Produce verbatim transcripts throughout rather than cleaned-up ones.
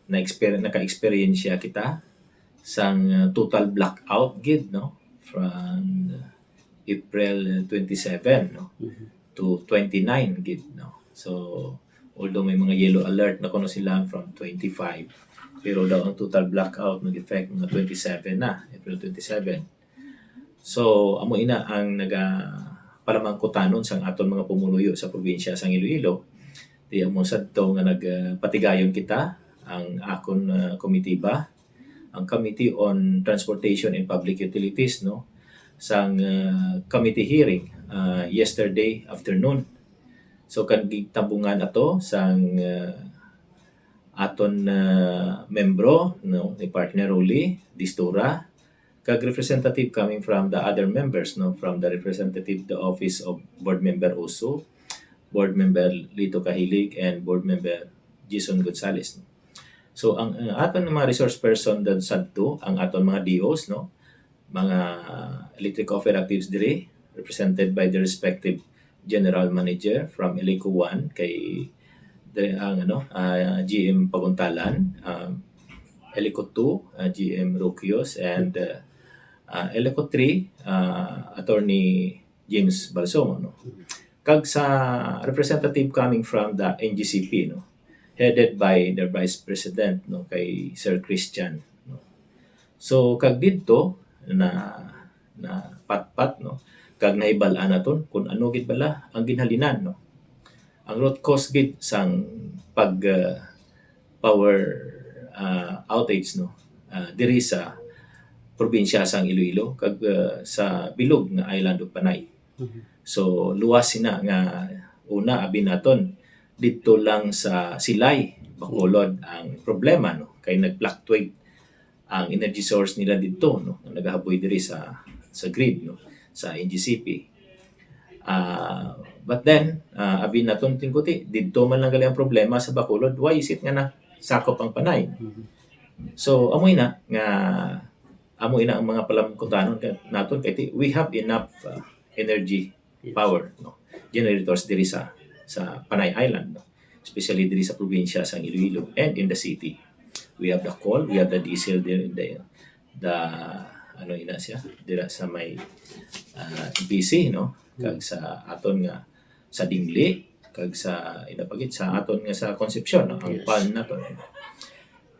na-exper-, naka-experience kita sang, uh, total blackout gid, no? From April twenty-seven, no? Mhm. To twenty-nine gid, no? So, although may mga yellow alert na kuno sila from twenty-five, pero daw ang total blackout nag-effect mga twenty-seven na, April twenty-seven. So, amo ina ang naga-, palamangkutanon sang aton mga pumuluyo sa probinsya sang Iloilo. Di amo sadto nga nag-, ah, patigayon kita, ang akon, ah, komitiba, ang Committee on Transportation and Public Utilities, no, sang, ah, committee hearing, ah, yesterday afternoon. So, kag gitabungan ato sang, ah, aton, ah, membro, no, ni Partner Rolly Distura, kag representative coming from the other members, no, from the representative, the Office of Board Member Uso, Board Member Lito Kahilig, and Board Member Jason Gonzales, no. So, ang, ang aton mga resource person dan sadto, ang aton mga D Os, no, mga electric cooperatives diri, represented by the respective general manager from Eleco one, kay diri ang, ano, ah, G M Paguntalan, um, Eleco two, ah, G M Roquios, and, ah, ah, Eleco three, ah, Attorney James Balsamo, no? Kag sa representative coming from the N G C P, no? Headed by their Vice President, no? Kay Sir Christian, no? So, kag didto na, na patpat, no? Kag nahibal-an naton kung ano gid bala ang ginhalinan, no? Ang root cause gid sang pag, ah, power, ah, outage, no? Ah, diri sa probinsya sang Iloilo kag, ah, sa bilog nga island of Panay. Mhm. So, luwas sina nga una, abi naton, didto lang sa Silay, Bacolod ang problema, no? Kay nag-fluctuate ang energy source nila didto, no? Nga nagahaboy diri sa, sa grid, no? Sa N G C P. Ah, but then, ah, abi naton tingkuti, didto man lang gali ang problema sa Bacolod. Why is it nga nasakop ang Panay? Mhm. So, amo ina nga, amo ina ang mga palamangkutanon ka-, naton kay ti-, we have enough, ah, energy Yes. power, no? Generators diri sa, sa Panay Island, no? Especially diri sa probinsya sang Iloilo and in the city. We have the coal, we have the diesel there in the, the, ano ina siya, dira sa may, ah, N P C, no? Kag sa aton nga, sa Dingle, kag sa, ina pa gid, sa aton nga sa Concepcion, no? Ang Yes. PALN naton.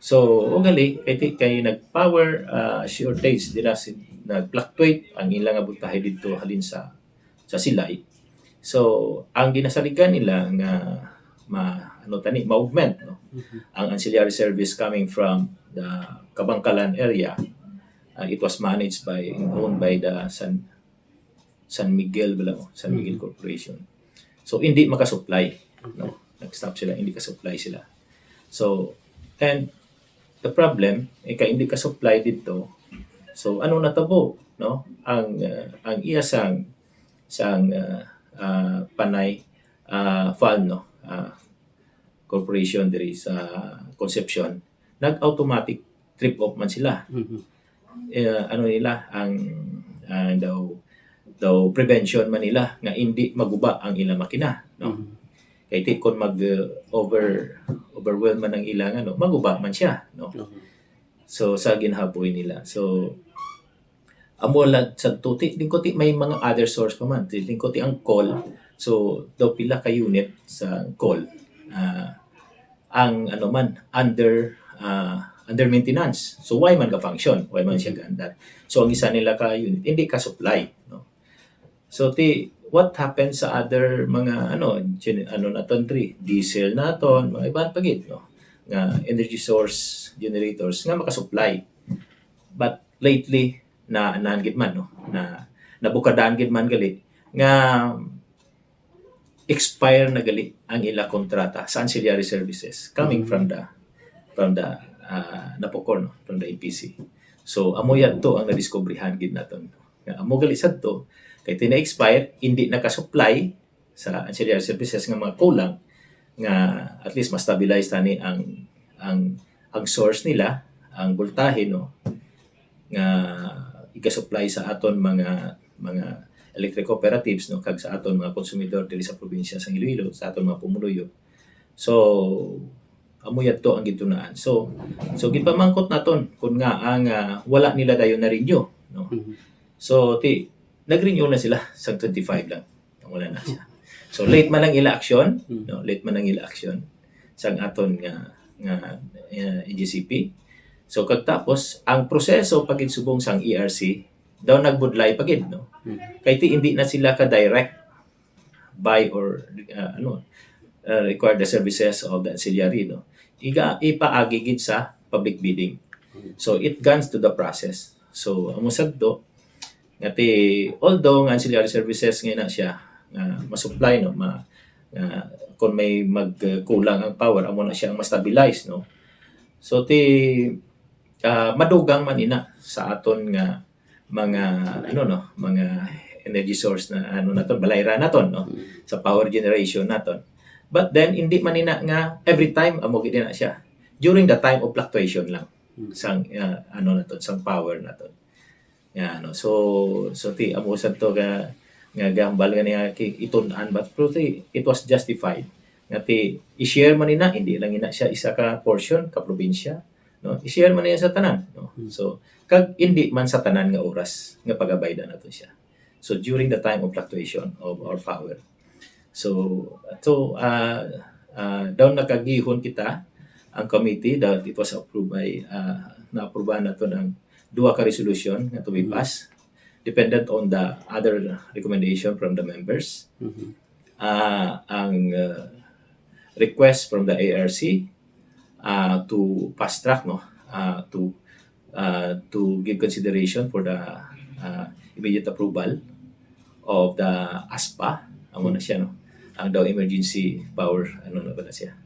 So, ugali, kay ti-, kay nag-power, ah, shortage dira si, nag-fluctuate ang ila nga boltahe didto halin sa, sa Silay. So, ang ginasaligan nila nga ma-, ano tani, ma-augment, no? Mhm. Ang ancillary service coming from the Kabangkalan area, uh, it was managed by, owned by the San, San Miguel bala, oh, San Miguel Mhm. Corporation. So, hindi makasupply, no? Nag-stop sila, hindi ka-supply sila. So, and the problem, eh, kay hindi ka-supply didto. So, ano natabo, no? Ang, uh, ang iya sang, sang, uh, uh, Panay, uh, PALN, no? Uh, Corporation diri sa Concepcion, nag-automatic trip off man sila. Mhm. Eh, ano nila, ang, ang daw, daw prevention man nila nga hindi maguba ang ilang makina, no? Mhm. Kay ti-, kung mag, uh, over, overwhelm man ang ilang, ano, maguba man siya, no? Mhm. So, sa ginhaboy nila. So, amo lang sa tuti, lingkuti may mga other source pa man. Lingkuti ang coal. So, daw pila ka unit sa coal, ah, ang ano man, under, ah, under maintenance. So, why man ka-function? Why man siya gaandar? So, ang isa nila ka unit, hindi ka-supply, no? So, ti, what happened sa other mga, ano, gen-, ano naton diri, diesel naton, mga iban pa gid, no? Nga energy source generators nga makasupply. But lately, na, naan gid man, no? Na, nabukadan gid man gali nga expire na gali ang ila kontrata sa ancillary services coming Mm. from the, from the, ah, NAPOCOR, no? From the N P C. So, amo yadto ang nadiskubrihan gid naton. Nga amo gali sadto, kay ti na-expire, hindi naka-supply sa ancillary services nga mga kulang, nga at least ma-stabilize tani ang, ang, ang source nila, ang boltahe, no, nga iga-supply sa aton mga, mga electric cooperatives, no, kag sa aton mga konsumidor diri sa probinsya sang Iloilo, sa aton mga pumuluyo. So, amo yadto ang gitunaan. So, so gipamangkot naton kung nga ang, ah, wala nila dayon na-renew, no? Mhm. So, ti, nag-renew na sila sa twenty-five lang. Wala na siya. So, late man ang ila action, Mm. no? Late man ang ila action sang aton nga, nga, ah, E G C P. So, kag tapos, ang proseso pagid subong sang E R C, daw nagbudlay pagid, no? Mm. Kay ti, hindi na sila ka-direct buy or, ah, ano, ah, require the services of the ancillary, no? Iga-, ipaagi gid sa public bidding. Mm. So, it guns to the process. So, amo sad to, nga ti, although nga ancillary services nga na siya, nga ma-supply, no, ma-, nga kung may magkulang ang power, amo na siya ang ma-stabilize, no? So, ti, ah, madugang man ina sa aton nga mga, ano, no, mga energy source na, ano, naton, balayra naton, no, Mm. sa power generation naton. But then, hindi man ina nga every time amo gid na siya. During the time of fluctuation lang Mm. sang, ah, ano naton, sang power naton. Nga, ano, so, so ti, amo sad to nga, nga gahambal nga niya ki-, itun-an ba? Pero ti, it was justified. Nga ti, i-share man ina, hindi lang ina siya isa ka portion, ka probinsya, no? I-share man niya sa tanan, no? Hmm. So, kag hindi man sa tanan nga oras nga pag-abayda nato siya. So, during the time of fluctuation of our power. So, so, ah, ah, daw nakagihon kita, ang committee, that it was approved by, ah, naaprubahan nato ang duha ka resolution nga to be Hmm. passed, dependent on the other recommendation from the members. Mhm. Ah, ang, ah, request from the A R C, ah, to fast track, no, ah, to, ah, to give consideration for the, ah, immediate approval of the ASPA, amo na siya, no? Ang daw emergency power, ano na ba na siya?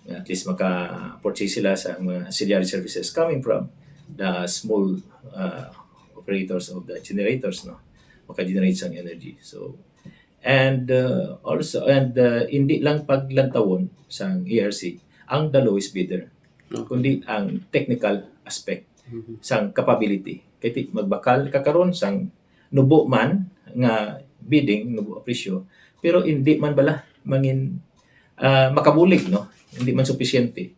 Nga at least maka-purchase sila sa mga ancillary services coming from the small, ah, operators of the generators, no? Maka-generate sang energy. So, and, uh, also, and, uh, hindi lang paglantawon sang E R C ang the lowest bidder, Okay. kundi ang technical aspect Mhm. sang capability. Kay ti-, magbakal ka karon sang nubo man nga bidding, nubo a presyo, pero hindi man bala mangin-, ah, makabulig, no? Hindi man supisyente.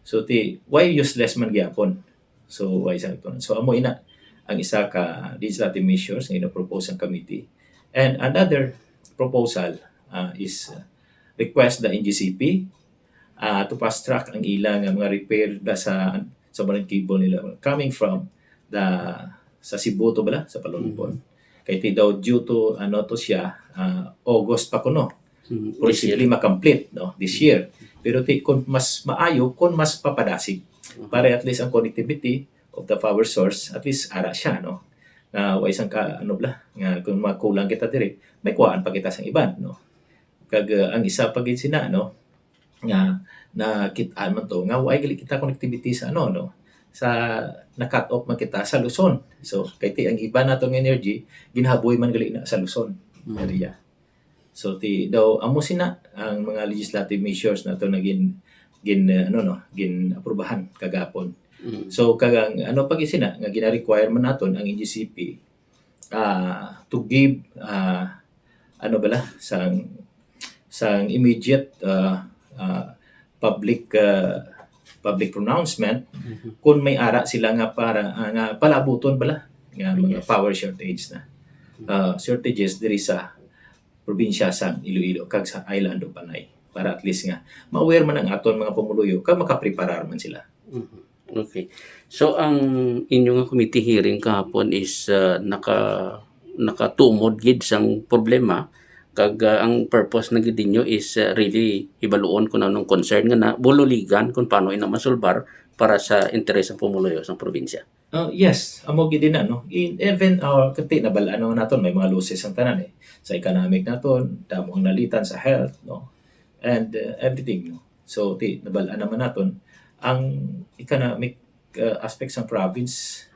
So, ti, why useless man gyapon? So, why sa ito? So, amo ina ang isa ka legislative measures nga ina-propose ang committee. And another proposal, ah, is, uh, request the N G C P, ah, to fast track ang ila nga mga repair da sa, sa submarine cable nila coming from the, sa Cebu to bala, sa Balonbon. Mhm. Kay ti daw due to, ano to siya, ah, August pa kuno. Mhm. This year. Possibly makomplete, no, this year. Pero ti, kung mas maayo, kung mas papadasig, Mhm. para at least ang connectivity of the power source, at least ara siya, no? Nga wa isang ka, ano bala, nga kung makulang kita diri, may kuhaan pa kita sang iban, no? Kag, uh, ang isa pa gid sina, no, nga nakit-an man to, nga wa gali kita connectivity sa, ano, no, sa na-cut off man kita sa Luzon. So, kay ti ang iban nato nga energy, ginahaboy man gali na sa Luzon Mm. area. So, ti daw, amo sina ang mga legislative measures nato na gin-, gin-, uh, ano, no, gin-aprubahan kagapon. Mm. So, kagang, ano pa gid sina nga gina-require man naton ang N G C P, ah, to give, ah, ano bala, sang, sang immediate, ah, ah, public, ah, public pronouncement Mhm. kung may ara sila nga para, ah, nga palabuton bala nga mga Yes. power shortage na. Mhm. Ah, shortages diri sa probinsya sang Iloilo kag sa island of Panay, para at least nga ma-aware man ang aton mga pumuluyo kag makapreparar man sila. Mhm. Okay. So, ang inyo nga committee hearing kahapon is, ah, naka-, nakatumod gid sang problema, kag, ah, ang purpose na gid ninyo is, ah, really hibaluon kung anong concern nga na, bululigan kung paano ina masulbar para sa interes sang pumuluyo sang probinsya. Ah, yes, amo gid na, no? In, even, ah, kati nabal-an naman naton, may mga losses ang tanan, eh. Sa economic naton, damo ang nalitan sa health, no? And, uh, everything, no? So, ti, nabal-an naman naton ang economic, uh, aspect sa province.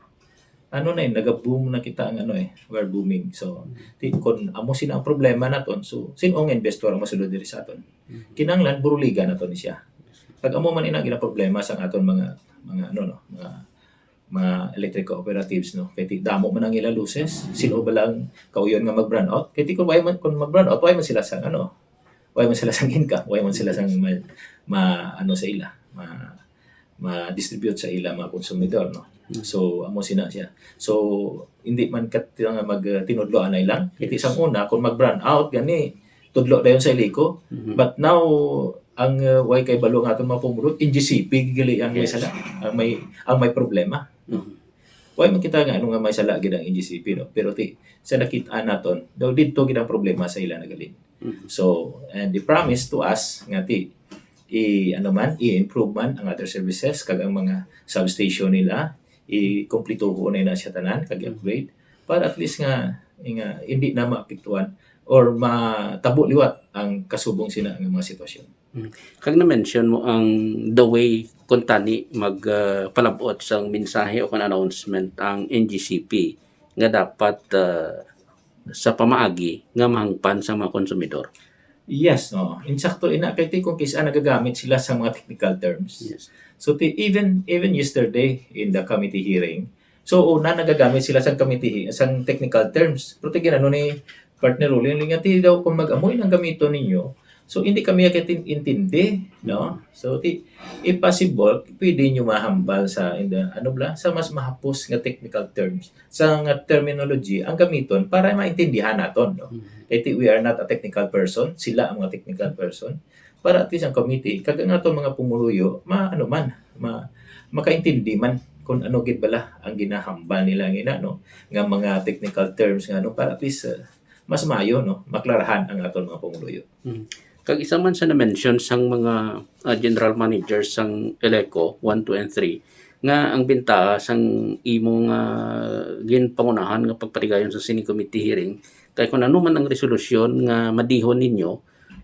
Ano na, eh, nag-boom na kita ang, ano, eh, we're booming. So, ti, kung amo sina ang problema naton, so, sin-o nga investor ang masulod diri sa aton? Mhm. Kinahanglan buruligan naton ni siya. Kag amo man ina ginaproblema sa aton mga, mga, ano, no, mga, mga electric cooperatives, no? Kay ti damo man ang ila losses, sino ba lang kauyon nga mag-brownout? Kay ti kung why man, kung mag-brownout, why man sila sang, ano, why man sila sang income, why man sila sang ma-, ma-, ano sa ila, ma-, ma-distribute sa ila mga konsumidor, no? Mm. So, amo sina siya. So, hindi man kat-, nga mag-, uh, tinudlo anay lang. Iti Yes. sang una, kung mag-brownout out, gani, tudlo dayon sa Ilico. Mhm. But now, ang, uh, way kay balo nga aton mga pumulot, N G C P gali ang may Yes. sala, ang may, ang may problema. Mhm. Why man kita nga, ano nga may sala gid ang N G C P, no? Pero ti, sa nakit-an naton, daw didto gid ang problema sa ila nagalin. Mhm. So, and they promise to us nga ti, i-, ano man, i-improve man ang other services, kag ang mga substation nila, i-kumplituhon na na siya tanan, kag Mhm. i-upgrade, para at least nga, nga hindi na maapektuhan or matabo liwat ang kasubong sina nga mga sitwasyon. Mm. Kag na-mention mo ang the way kung tani mag, ah, palab-ot sang mensahe o kung announcement ang N G C P nga dapat, ah, sa pamaagi nga mahangpan sa mga konsumidor. Yes, oo. Insakto ina, kay ti kung kis-a nagagamit sila sa mga technical terms. Yes. So, ti-, even, even yesterday in the committee hearing, so, una, nagagamit sila sang committee, sang technical terms. Pero ti ginano ni Partner Rolly, nga ti daw kung mag-amoy nang gamiton ninyo, so, hindi kami kaintindi, no? So, ti, if possible, pwede nyo mahambal sa, in the, ano bala, sa mas mahapos nga technical terms, sa nga terminology, ang gamiton para maintindihan naton, no? Mhm. Kay ti, we are not a technical person, sila ang mga technical person. Para at least ang committee, kag ang aton mga pumuluyo, ma-, ano man, ma-, makaintindi man kung ano gid bala ang ginahambal nila nga ina, no, nga mga technical terms nga, no, para at least, uh, mas maayo, no, maklarahan ang aton mga pumuluyo. Mm. Kag isa man sa na-mention sang mga, ah, general managers sang Ilico one, two, and three, nga ang bintaha sang imo nga ginpangunahan nga pagpatigayon sa sining committee hearing, kay kung ano man ang resolusyon nga madihon ninyo,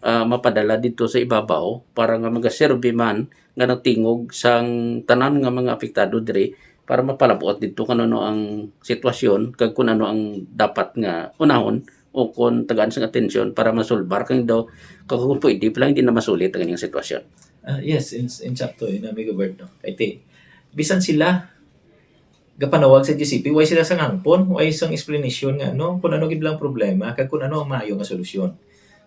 ah, mapadala didto sa ibabaw para nga magaserbi man nga nagtingog sang tanan nga mga apektado diri para mapalab-ot didto kung ano ang sitwasyon kag kung ano ang dapat nga unahon o kung tagaan sang atensyon para masulbar kag daw kag kung pwede pala hindi na masulit ang inyong sitwasyon. Ah, yes, in, insakto yun, Amigo Bert, no? Kay ti, bisan sila gapanawag sa G C P, way sila sang hangpon, way sang explanation nga, no, kung ano gid lang problema, kag kung ano ang maayo nga solusyon.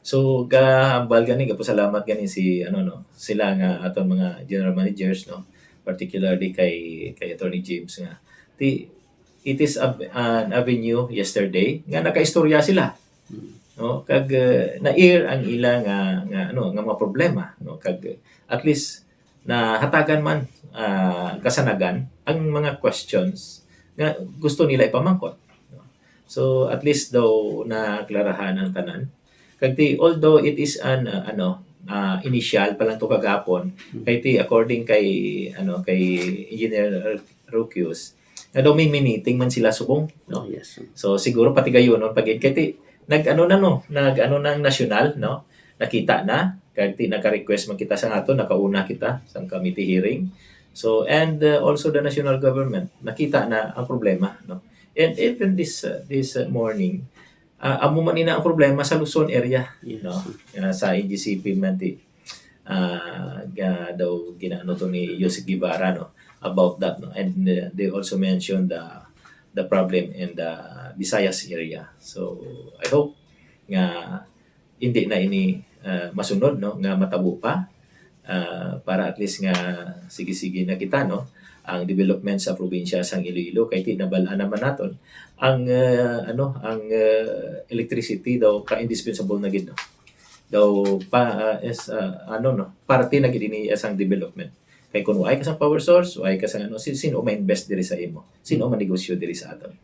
So, gahambal gani, gapasalamat gani si, ano, no, sila nga aton mga general managers, no, particularly kay, kay Attorney James nga. Ti, it is a, an avenue yesterday nga nakaistorya sila. Hmm. No, kag, uh, na-air ang ila nga, nga, ano, nga mga problema, no, kag, uh, at least nahatagan man, ah, kasanagan ang mga questions nga gusto nila ipamangkot, no? So, at least daw naklarahan ang tanan. Kag ti, although it is an, ah, ano, ah, initial pa lang to kagapon, Hmm. kay ti, according kay, ano, kay Engineer Rukius, nga daw may meeting man sila subong, no? Oh, yes. So, siguro pati gayonon pag kay ti, nag-ano na, no? Nag-ano na ang nasyonal, no? Nakita na, kag ti-, naka-request man kita sa ato, nakauna kita sa committee hearing. So, and, uh, also the national government, nakita na ang problema, no? And even this, uh, this, uh, morning, uh, amo man ina ang problema sa Luzon area, Yes. no? Uh, sa N G C P man ti, uh, ga-, daw ginaano to ni Yusek Guevara, no? About that, no? And, uh, they also mentioned the, the problem in the Visayas area. So, I hope nga hindi na ini, ah, masunod, no, nga matabo pa, ah, para at least nga sige-sige na kita, no, ang development sa probinsya sang Iloilo, kay ti nabal-an naman naton ang, ah, ano, ang, ah, electricity daw ka-indispensable na gid, no. Daw pa, ah, is, ah, ano, no, parte na gid ini sang development. Kay kung way ka sang power source, way ka sang ano, si-, sino ma-invest diri sa imo? Sino manegosyo diri sa aton?